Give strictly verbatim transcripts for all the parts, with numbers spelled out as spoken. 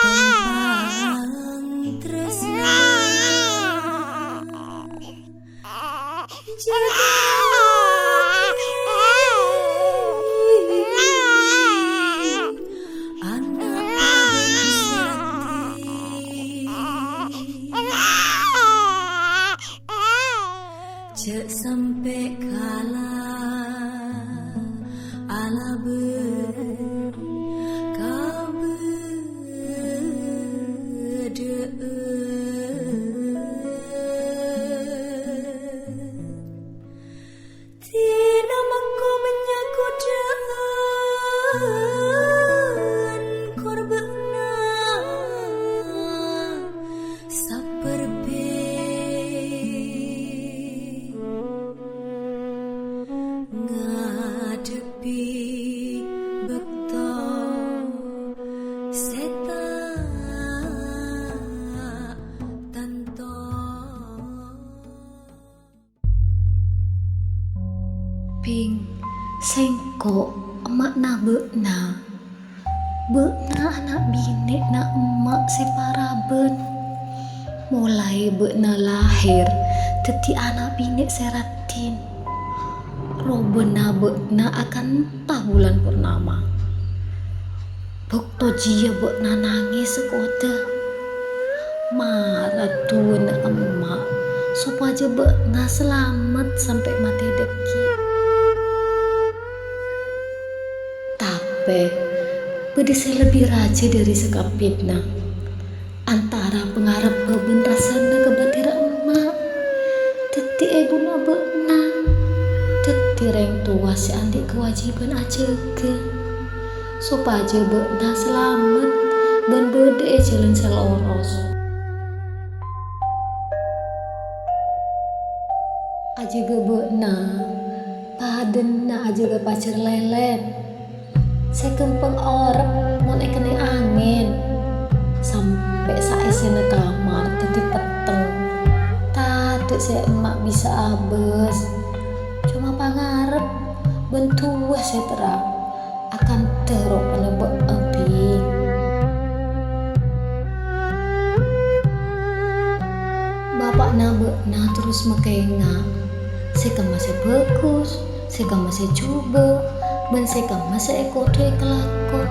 Tompang tresna jâgâ ana' abang sati. Jhâ' sampè' kala alabân kabâdâ'ân. Dinah mengko bânnya' kodhâ'ân korbhâ'na saperbhi ngadhebbhi bâkto sè ta' tanto. Bhing, sèngko' emma'na bâ'na. Bâ'na ana' binè'na emma' sè parabân. Molaè bâ'na lahèr dhâddhi ana' binè' sè raddhin. Robâna bâ'na akanta bulân purnama. Bâkto jiyâ bâ'na nangès sakoddhâ. Mara du'ana emma' sopajâ bâ'na salamet sampè' matè dhâggi'. Tapè, bâdâ sè lebbi rajâ dhâri sakabbhiyanna. Antara pangarebbhâ bân rassana kabâdârâ emma', dhâddhi èbuna bâ'na, dhâddhi rèng towa sè andi' kawâjibhân ajâgâ, sopajâ bâ'na salamet bân bâdâ è jhâlân sè loros. Ajâgâ bâ'na, padâna ajâgâ pajhâr lèlèn. Sè ghâmpang orèp mon èkennèng angèn, sampè' saèssèna kamar dhâddhi petteng. Tadâ' sè emma' bisa abâs, coma pangarep bân du'a sè terra akanta ropana bâ'na, Bhing. Bapa'na bâ'na terros makènga sè kemma sè bhâghus, sè kemma sè jhubâ', bân sè kemma sè èkodu èkalako.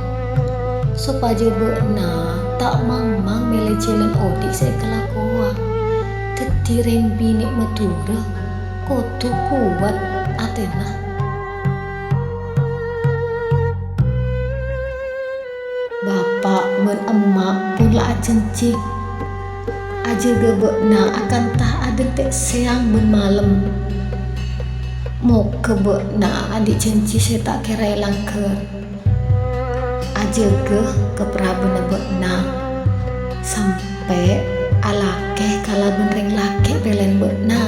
Sopajâ bâ'na ta' mangmang mèlè jhâlân odi' sè èkalakowa. Dhâddhi rèng binè' Madhurâ kodhu kowat atèna. Bapa' bân emma' pon la ajhânjhi ajâgâ bâ'na akanta adântè' sèyang bân malem. Moghâ bâ'na andi' jhânjhi sè ta' kèra èlangghâr. Ajâgâ kaparabânna bâ'na, sampè' alakè kalabân rèng lakè' pèlèn bâ'na.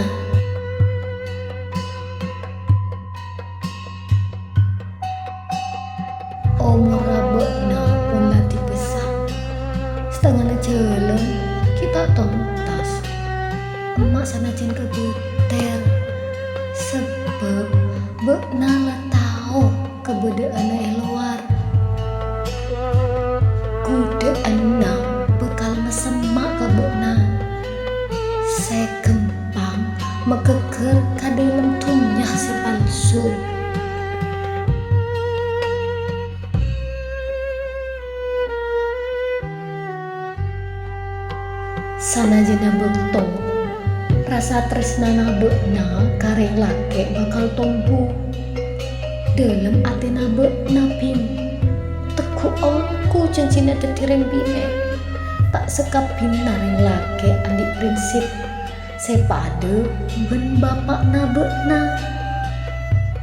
Ajân kabâtèr, sabâb bâ'na la tao kabâdâ'ânna è lowar. Ghudhâ'ânna bhâkal masemma' ka bâ'na, sè ghâmpang maghâggâr ka dhâlem dhunnya sè palsu. Sanajjhânna bâkto, rasa tarèsnana bâ'na ka rèng lakè' bhâkal tombu. Dhâlem atèna bâ'na, Bhing, tegghu' ongghu jhânjhina dhâddhi rèng binè'. Ta' sakabbhinna rèng lakè' andi' prinsip sè padâ bân bapa'na bâ'na.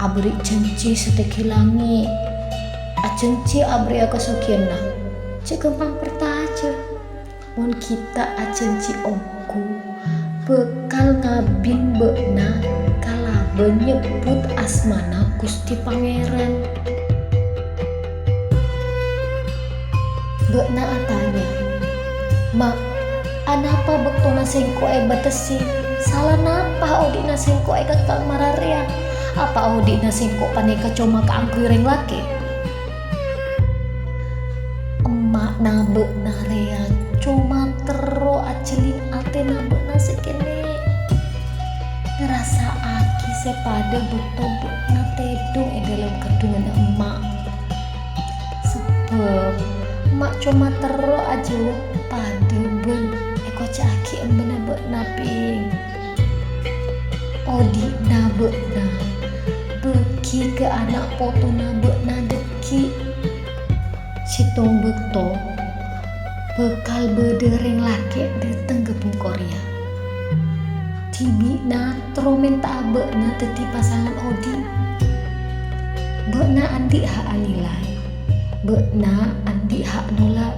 Aberri' jhânjhi satènggi langngè', ajhânjhi aberri'a kasoghiyânna, jhâ' ghâmpang parcajâ. Mon ghi' ta' ajhânjhi ongghu, bhâkal ngabin bâ'na kalabân nyebbhut asmana Ghustè Pangèran. Bâ'na atanya, "Ma', anapa bâktona sèngko' èbatessè? Sala napa odi'na sèngko' èkèngkèng mara rèya? Apa odi'na sèngko' panèka coma kaangghuy rèng lakè'?" Emma'na bâ'na rèya coma terro ajhâlin atèna bâ'na sè kènè'. Ngrasa'aghi sè padâ bâkto bâ'na tèdhung è dhâlem ghâddhungnga emma'. Sabâb emma' coma terro ajâwâb padâ bân èkoca'aghi embhâna bâ'na, Bhing. Odi'na bâ'na bâgi ka ana' potona bâ'na dhâggi'. Sèttong bâkto bhâkal bâdâ rèng lakè' dhâteng ka bengko rèya. Dhibi'na terro mènta'a bâ'na dhâddhi pasangan odi'. Bâ'na andi' ha' anilai. Bâ'na andi' ha' nolak.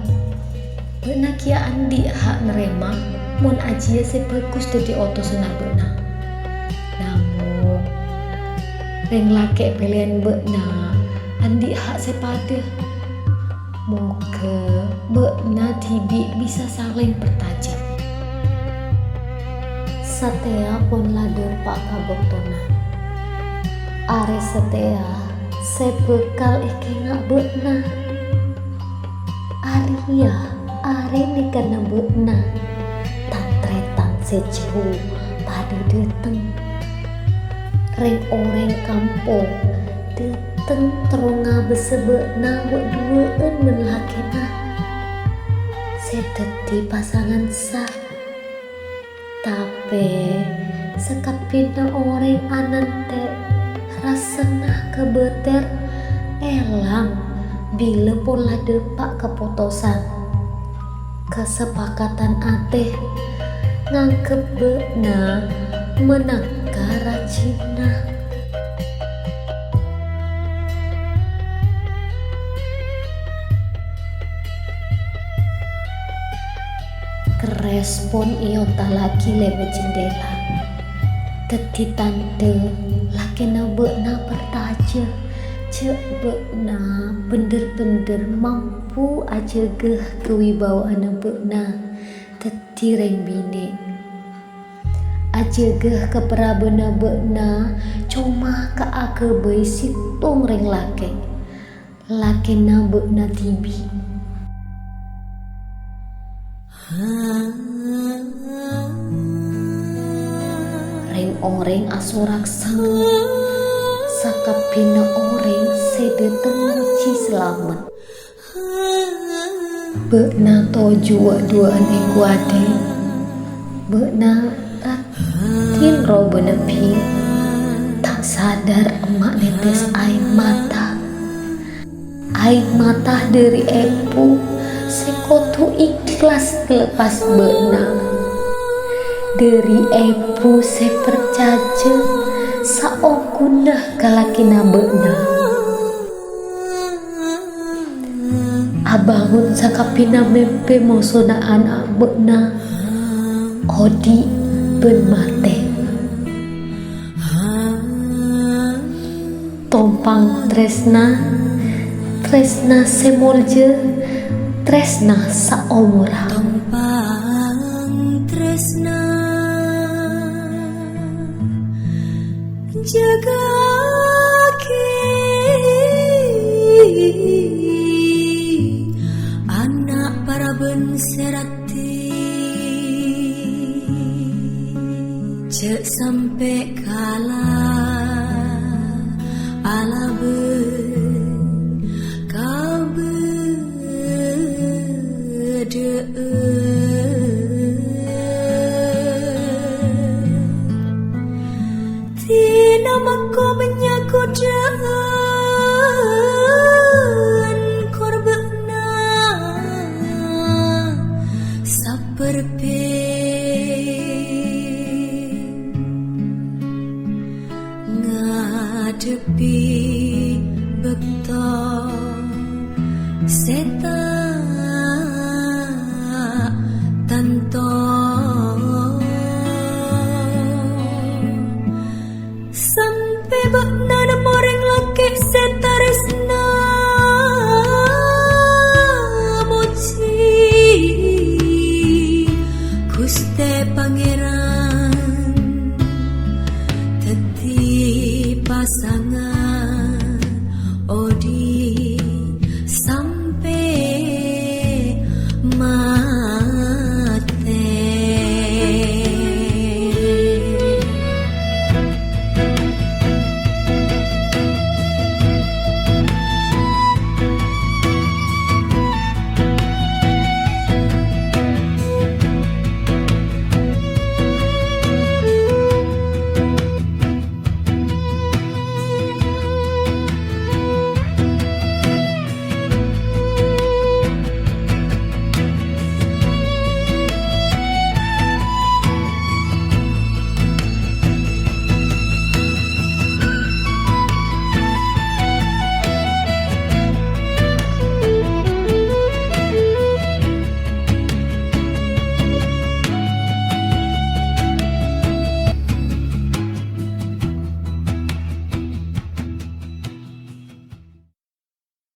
Bâ'na kèya andi' ha' narèma mon ajiyâ sè bhâghus dhâddhi otosanna bâ'na. Namong, rèng lakè' pèlèyan bâ'na andi' ha' sè padâ. Moghâ bâ'na dhibi' bisa salèng parcajâ. Satèya pon la dâpa' ka bâktona. Arè satèya sè bhâkal èkènga' bâ'na. Arèya arè nèkana bâ'na. Tan-tarètan sè jhâu padâ dhâteng. Rèng-orèng kampong dhâteng terro ngabâsa bâ'na bâ'-duwâ'ân bân lakèna sè dhâddhi pasangan sa. Tapè sakabbhinna orèng anantè' rassana kabâtèr èlang bilâ pon la dâpa' kapotosan. Kasepakatan atè nganggep bâ'na mènangka rajina. Kerrès pon èontallaghi lèbât jendhela. Dhâddhi tandhâ lakèna bâ'na parcajâ jhâ' bâ'na bhender-bhender mampu ajâgâ kawibawa'anna bâ'na dhâddhi rèng binè'. Ajâgâ kaparabânna bâ'na coma kaagabây sèttong rèng lakè', lakèna bâ'na dhibi'. Rèng-orèng asorak sanga, sakabbhiyânna orèng sè dhâteng mojhi salamet. Bâ'na toju' wâ'-duwâ'ân èkowadhi. Bâ'na raddhin robâna bhing. Ta' sadar emma' nètès aèng mata. Aèng mata dhâri èbhu sè kodhu ikhlas ngalepas bâ'na. Dhâri èbhu sè parcajâ saongghuna ka lakèna bâ'na. Abângon sakabbhiyânna mèmpè mosona ana' bâ'na, odi' bân matè. Tompang trèsna, trèsna sè molja, trèsna saomorra. Tompang trèsna. Jâgâ'âghi ana' paraban sè raddhin, jhâ' sampè' kala alabân kabâ- dhâ'â. Dina makko bânnya' kodhâ'ân korbhâ'na saperbhing. Ngadhebbhi bâkto sè ta' tanto, sampè' bâ'na nemmo orèng lakè' sè tarèsna mojhi Ghustè Pangèran. Dhâddhi pasangan odi'